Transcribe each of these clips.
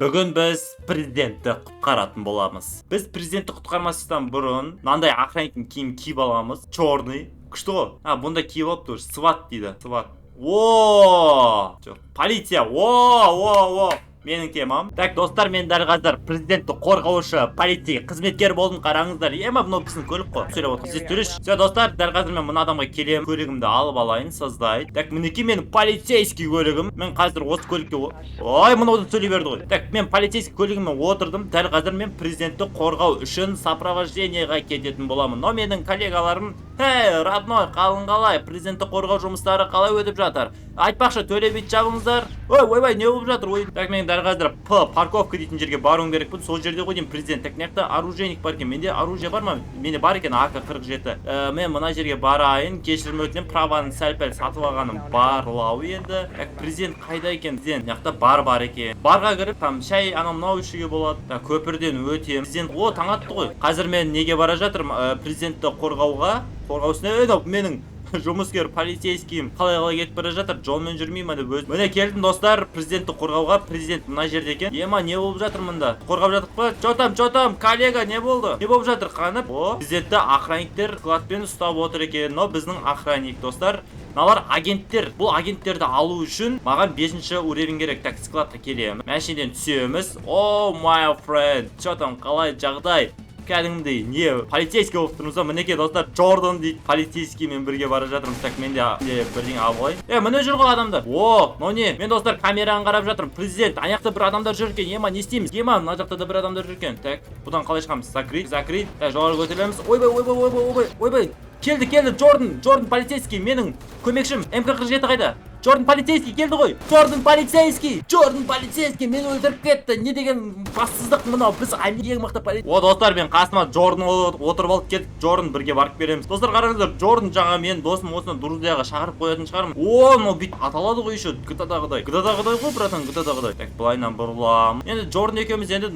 Бүгін біз президентті құтқаратын боламыз. Біз президентті құтқармастан бұрын мынандай охранниктің киімін киіп аламыз. Черный. Күшті ғой. А, бұнда киіп алыпты уже. SWAT дейді. SWAT. О! Жоқ, полиция. О, о, о. Менің темам. Так, достар, мен дәл қазір президентті қорғаушы полиция қызметкер болдым, қараңыздар. Ема, мынау біздің көлік қой. Сөйлеп отыр. Сіз төлеші. Все, достар, дәл қазір мен мына адамға келемін. Көлігімді алып алайын, создать. Так, мінекей менің полицейский көлігім. Мен қазір осы көлікке. Ой, мынау да сөйлей берді ғой. Так, мен полицейский көлігіме отырдым. Дәл қазір мен президентті қорғау үшін сопровождениеға кететін боламын. Но менің коллегаларым: «Хей, родной, қалың қалай? Президентті қорғау жұмыстары қалай өтіп жатыр? Айтпақшы, төле бит жабыңыздар». Ой, ойбай, не болып жатыр? Ой, так, мен дәл қазір П парковка дейтін жерге баруым керекпін. Сол жерде ғой деймін президент. Так, мына жақта оружейник бар екен. Менде оружие бар ма? Менде бар екен АК 47. Мен мына жерге барайын. Кешірім өтінемін, праваны сәл-пәл сатып алғаным барлау енді. Так, президент қайда екен? Президент мына жақта бар, бар екен. Барға кіріп, там шай, анау мынау ішуге болады. Так, көпірден өтемін. Президент, о, таң атты ғой. Қазір мен неге бара жатырмын? Президентті қорғауға. Қорғау үстіне, менің жұмыскер полицейскийім қалай қалай кетіп бара жатыр, жолмен жүрмей ма деп өз. Міне, келдім, достар, президентті қорғауға. Президент мына жерде екен. Ема, не болып жатыр мында? Қорғап жатырық па? Че там, че там, коллега, не болды, не болып жатыр? Қанып, о, президентті охранниктер складпен ұстап отыр екен. Мынау біздің охранник, достар. Мыналар агенттер. Бұл агенттерді алу үшін маған бесінші уровень керек. Так, складқа келемін, машинадан түсеміз. О, my friend, че там, қалай жағдай? Кәдімгідей не полицейский болып тұрмыз ба? Мінекей, достар, Джордан дейді, полицейскиймен бірге бара жатырмыз. Так, мен де бірдеңе алып алайын. Е, міне жүр ғой адамдар. О, мынау не? Мен, достар, камераны қарап жатырмын. Президент ана жақта, бір адамдар жүр екен. Ема, не істейміз? Ема, мына жақта да бір адамдар жүр екен. Так, бұдан қалай шығамыз? Закрыть, закрыть. Так, жоғары көтерілеміз. Ойбай, ойбай, ойбай, ойбай, ойбай, келді, келді Джордан, Джордан полицейский, менің көмекшім. МК 47 қайда? Джордан полицейский келді ғой. Джордан полицейский, Джордан полицейский мені өлтіріп кетті. Не деген бассыздық мынау? Біз ең мықты полиция. О, достар, мен қасыма Джордан отырып алып кеттік. Джордан, бірге барып келеміз. Достар, қараңыздар, Джордан жаңа менің досым. Осыны друзьяға шақырып қоятын шығармын. О, мынау бүйтіп аталады ғой еще ГТА-дағыдай, ГТА-дағыдай ғой, братан, ГТА-дағыдай. Так, былайынан бұрыламын. Енді Джордан екеуміз енді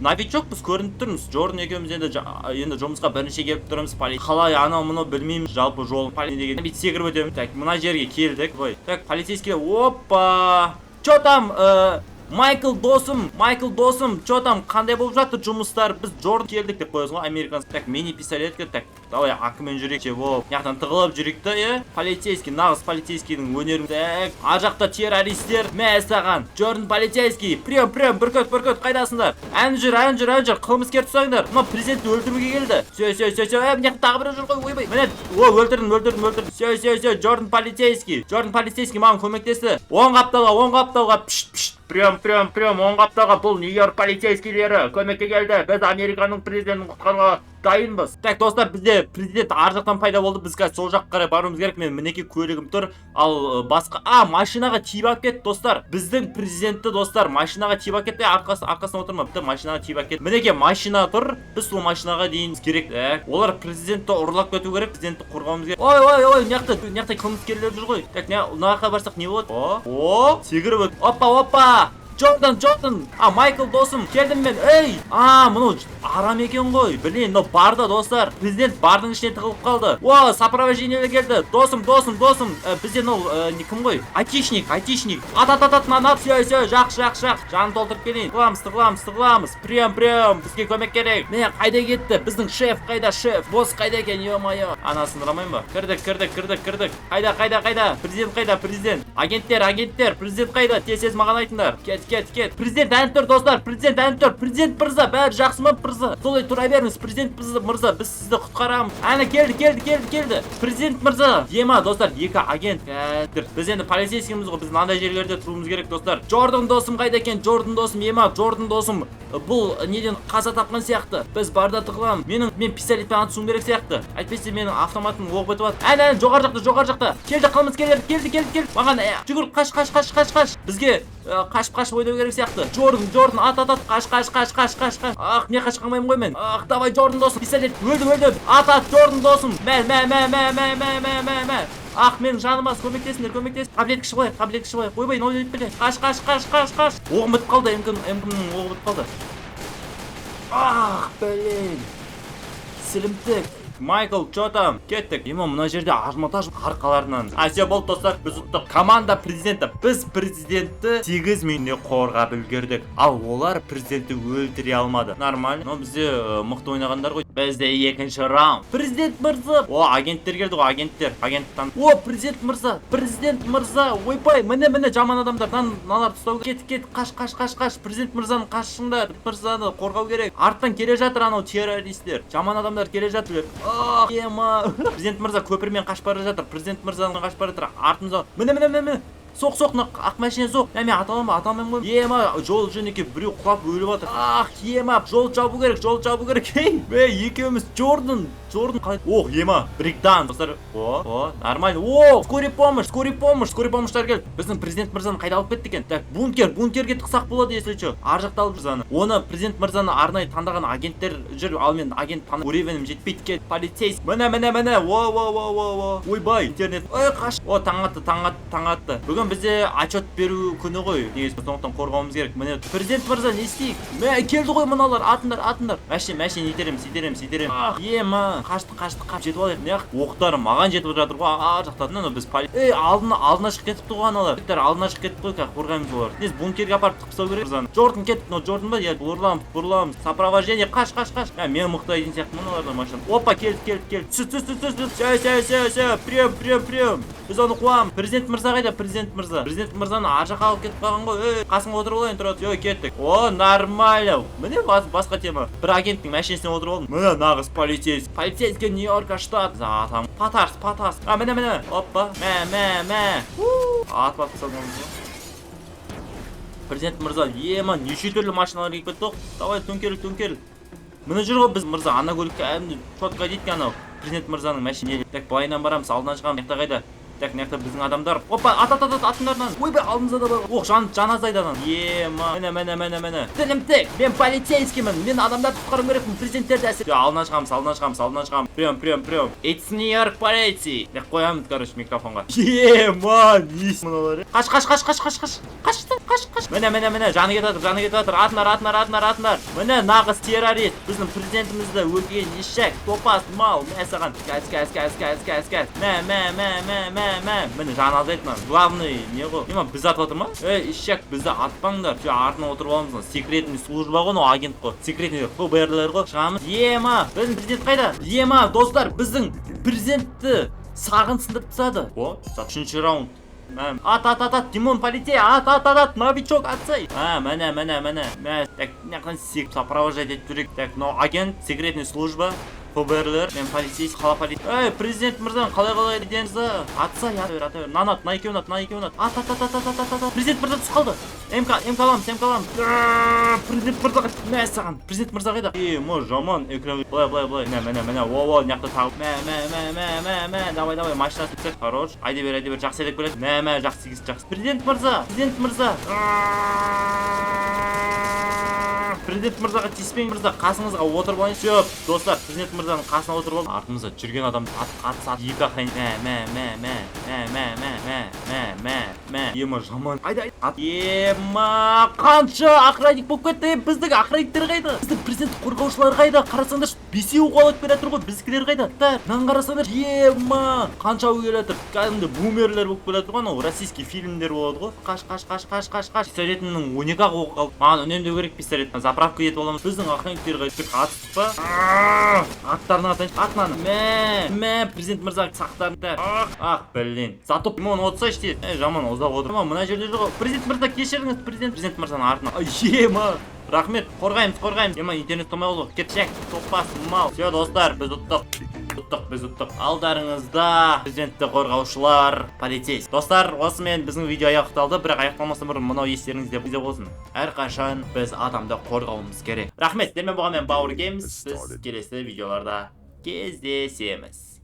новичокпыз, көрініп тұрмыз. Джордан екеуміз енді енді жұмысқа бірінші келіп тұрмыз. Қалай, анау мынау білмейміз, жалпы жол деген бүйтіп секіріп өтемін. Так, мына жерге келдік. Ой, так, полицейский, опа, че там, Майкл досым, Майкл досым, че там, қандай болып жатыр жұмыстар? Біз Джордан келдік деп қоясың ғой, американец. Так, мини пистолетке, так, давай АК-мен жүрейік, чего, мына жақтан тығылып жүрейік та, е, полицейский, нағыз полицейскийдің өнерін. Так, ар жақта террористер, мә саған, Джордан полицейский, прием, прием, бүркіт, бүркіт, қайдасыңдар? Ән жүр, ән жүр, ән жүр, қылмыскер ұстаңдар, мына президентті өлтіруге келді. Все, все, все, все, мына жақта тағы біреу жүр ғой, ойбай, міне, о, өлтірдім, өлтірдім, өлтірдім. Все, все, все, Джордан полицейский, Джордан полицейский маған көмектесті. Оң қапталға, оң қапталға, пшт, пшт, прием, прием, прием, оң қапталға, бұл Нью-Йорк полицейскийлері көмекке келді. Біз Американың президентін құтқаруға дайынбыз. Так, достар, бізде президент ар жақтан пайда болды. Біз қазір сол жаққа қарай баруымыз керек. Мен, мінекей, көлігім тұр. Ал басқа, а, машинаға тиіп алып кетті, достар. Біздің президентті, достар, машинаға тиіп алып кетті. Арқасы, арқасына отырма, бітті, машинаға тиіп алып кетті. Мінекей, машина тұр. Біз сол машинаға дейін керек. Так, олар президентті ұрлап кету керек, президентті қорғауымыз керек. Ой, ой, ой, мына жақта, мына жақта қылмыскерлер жүр ғой. Так, мына жаққа барсақ не болады? О, о, секіріп өт. Опа, опа! Джордан, Джордан! А, Майкл досым, келдім мен. Ей! А, мынау арам екен ғой. Блин, мынау барда, достар. Президент бардың ішіне тығылып қалды. О, сопровождение келді. Досым, досым, досым. Бізде мынау не кім ғой? Айтишник, айтишник. Ат, ат, ат, ат, мынаны ат. Все, все, жақсы, жақсы, жақсы. Жанын толтырып келейін. Тығыламыз, тығыламыз, тығыламыз. Прием, прием. Бізге көмек керек. Міне, қайда кетті? Біздің шеф қайда, шеф? Босс қайда екен, ё-моё? Анасын ұрамайын ба? Кірдік, кірдік, кірдік, кірдік. Қайда, қайда, қайда? Президент қайда, президент? Агенттер, агенттер, президент қайда? Тез, тез маған айтыңдар. Кет, кет, кет. Президент ән тұр, достар. Президент ән тұр. Президент мырза, бәрі жақсы ма, мырза? Солай тұра беріңіз, президент мырза, біз сізді құтқарамыз. Әне келді, келді, келді, келді. Президент мырза. Ема, достар, екі агент. Кәдір. Біз енді полицейскийміз ғой, біз мынандай жерлерде тұруымыз керек, достар. Джордан досым қайда екен? Джордан досым, ема, Джордан досым. Бұл неден қаза тапқан сияқты. Біз барда тығыламыз. Менің мен пистолетпен атысуым керек сияқты. Әйтпесе менің автоматым оқ бітіп жатыр. Әне, әне, жоғары жақта, жоғары жақта. Келді қылмыскерлер, келді, келді, келді. Маған жүгір, қаш, қаш, қаш, қаш, қаш. Бізге қашып, қашып ойнау керек сияқты. Джордан, Джордан, ат, ат, ат, қаш, қаш, қаш, қаш, қаш, қаш. Ах, не қаша қалмаймын ғой мен. Ах, давай, Джордан досым, пистолет, өлдім, өлдім. Ат, ат, Джордан досым. Мә, мә, мә, мә, мә, мә, мә, мә, мә. Ах, менің жаным аз, көмектесіңдер, көмектес. Таблетка ішіп алайық, таблетка ішіп алайық. Ойбай, мынау не бәле? Қаш, қаш, қаш, қаш, қаш. Оғым бітіп қалды, МК-ның оғы бітіп қалды. Ах, блин. Сілімтік. Майкл, че там? Кеттік. Ема, мына жерде ажмотаж арқаларынан. А, все, болды, достар, біз ұттық. Команда президента. Біз президентті 8 минутте қорғап үлгердік. Ал олар президентті өлтіре алмады. Нормально. Но бізде мықты ойнағандар ғой. Бізде екінші раунд. Президент мырза. О, агенттер келді ғой, агенттер. Агенттан. О, президент мырза. Президент мырза. Ойбай, міне, міне, жаман адамдар. Мыналарды ұстау керек. Кет, кет, қаш, қаш, қаш, қаш. Президент мырзаны, қашыңдар. Мырзаны қорғау керек. Арттан келе жатыр анау террористер. Жаман адамдар келе жатыр. Ах, ема. Президент мырза көпірмен қашып бара жатыр. Президент мырзаны қашып бара жатыр. Артымызда. Міне, міне, міне, міне. Соқ, соқ, мына ақ машина соқ. Мә, мен ата аламын ба? Ата алмаймын ғой. Ема, жол жөнекей біреу құлап өліп жатыр. Ах, ема, жол жабу керек, жол жабу керек. Ей, мә, екеуміз Джордан, Джордан қалай? Ох, ема, брейкданс. Достар, о, о, нормально. О, скорый помощь, скорый помощь, скорый помощьтар келді. Біздің президент мырзаны қайда алып кетті екен? Так, бункер, бункерге тықсақ болады, если че. Ар жақта алып мырзаны. Оны, президент мырзаны арнайы таңдаған агенттер жүр. Ал мен агент таны уровенім жетпейді. Кет, полицейский. Міне, міне, міне. О, о, о, о, о. Ойбай, интернет. Ой, қаш. О, таң атты, таң атты, таң атты. Бүгін бізде отчет беру күні ғой. Негізі сондықтан қорғауымыз керек. Міне, президент мырза, не істейік? Мә, келді ғой мыналар. Атыңдар, атыңдар. Машина, машина итереміз, итереміз, итереміз. Ах, ема. Қашты, қашты, қашты. Жетіп алайық. Мына оқтары маған жетіп жатыр ғой. Ар жақта. Мына біз ей, алдына шығып кетіпті ғой аналар. Жігіттер алдына шығып кетті ғой, қазір қорғаймыз оларды. Несі, бункерге апарып тығып тастау керек мырзаны. Джордан кет, мынау Джордан ба? Иә, бұрыламыз, бұрыламыз. Сопровождение, қаш, қаш, қаш. Мә, мен мықты айдайтын сияқтымын олардан машина. Опа, келді, келді, келді. Түс, түс, түс, түс, түс. Все, все, все, все. Прием, прием, прием. Біз оны қуамыз. Президент мырза қайда? Президент мырза. Президент мырзаны ар жаққа алып кетіп қалған ғой. Ей, қасыңа отырып алайын, тұрады. Все, кеттік. О, нормально. Міне, басқа тема. Бір агенттің машинасына отырып алдым. Міне, нағыз полицейский. Полицейский Нью-Йорка штат. Атам. Патарс, патарс. А, міне, міне. Опа. Мә, мә, мә. Атып атып тастадым ғой. Президент мырза, ема, неше түрлі машиналар келіп кетті ғой. Давай, төңкеріл, төңкеріл. Міне жүр ғой біз мырза, ана көлікке әбден четко дейді анау. Президент мырзаның машина. Так, былайынан барамыз, алдынан шығамыз. Мына қайда? Так, мына жақта біздің адамдар. Опа, ат, ат, ат, ат, атыңдар. Ойбай, алдымызда да бар. Ох, жан азайды анан. Ема, міне, міне, міне, міне. Тілімтік, мен полицейскиймін. Мен адамдарды құтқаруым керекпін, президенттерді әсер. Алдынан шығамыз, алдынан шығамыз, алдынан шығамыз. Прием, прием, прием. It's New York полиция. Деп қоямыз, короче, микрофонға. Ема, не мыналар? Қаш, қаш, қаш, қаш, қаш, қаш. Қаш, қаш, қаш. Міне, міне, міне, жаны кетіп жатыр, жаны кетіп жатыр. Атыңдар, атыңдар, атыңдар, атыңдар. Міне, нағыз террорист. Біздің президентімізді өлтірген ешек, топас, мал. Мә саған. Газ, газ, газ, газ, газ, газ. Мә, мә, мә, мә, мә, мә. Міне, жаны азайды мына. Главный не ғой? Ема, бізді атып жатыр ма? Ей, ешек, бізді атпаңдар. Все, артына отырып аламыз. Секретный служба ғой, мынау агент қой. Секретный ФБРлер ғой. Шығамыз. Ема, біздің президент қайда? Ема, достар, біздің президентті сағын сындырып тастады. О, үшінші раунд. Мә, ат, ат, ат, ат, Димон, полицей, ат, ат, ат, ат, новичок, атсай. А, міне, міне, міне. Мә, так, мына жақтан сопровождать етіп жүрейік. Так, мынау агент, секретный служба. ФБРлер, мен полицейский, қала полиция. Ей, президент мырза, қалай, қалай дедіңіз? Атса, ата бер, ата бер. Мынаны ат, мына екеуін ат, мына екеуін ат. Ат, ат, ат, ат, ат, ат, ат. Президент мырза түсіп қалды. МК, МК аламыз, МК аламыз. Президент мырза, мә саған. Президент мырза қайда? Е, мо, жаман экран. Былай, былай, былай. Мә, міне, міне. О, о, мына жақта тағы. Мә, мә, мә, мә, мә, мә. Давай, давай, машина түсіп. Хорош. Айда бер, айда бер. Жақсы айдап келеді. Мә, мә, жақсы, жақсы. Президент мырза, президент мырза. Президент мырзаға тиіспең, мырза, қасыңызға отырып алайын. Все, достар, президент мырзаның қасына отырып алдым. Артымызда жүрген адам, ат, ат, ат, екі охранник. Мә, мә, мә, мә, мә, мә, мә, мә, мә, мә, мә. Ема, жаман. Айда, ат. Ема, қанша охранник болып кетті? Біздің охранниктер қайда? Біздің президент қорғаушылар қайда? Қарасаңдаршы, бесеуі қуалап келе жатыр ғой. Біздікілер қайда? Так, мынаны қарасаңдар, ема, қаншауы келе жатыр? Кәдімгі бумерлер болып келе жатыр ғой, анау российский фильмдер болады ғой. Қаш, қаш, қаш, қаш, қаш, қаш. Пистолетімнің 12 ақ оғы қалды. Маған үнемдеу керек пистолет. Заправка етіп аламыз. Біздің охранниктер қайда? Атыстық па? Аттарын атайыншы. Ат мынаны. Мә, мә, президент мырза сақтарын. Ах, ах, блин. Зато Димон отырсайшы тез. Е, жаман ұзақ отыр. Мына жерде жүр ғой. Президент мырза, кешіріңіз, президент. Президент мырзаның артына. Ай, ема. Рахмет, қорғаймыз, қорғаймыз. Ема, интернет ұстамай қалды. Кет, шек, топас, мал. Все, достар, біз ұттық. Ұттық, біз ұттық. Алдарыңызда президентті қорғаушылар, полицейский. Достар, осымен біздің видео аяқталды, бірақ аяқталмастан бұрын мынау естеріңізде болсын. Әрқашан біз адамды қорғауымыз керек. Рахмет, сіздермен болған мен, Бауыр Геймс. Біз келесі видеоларда кездесеміз.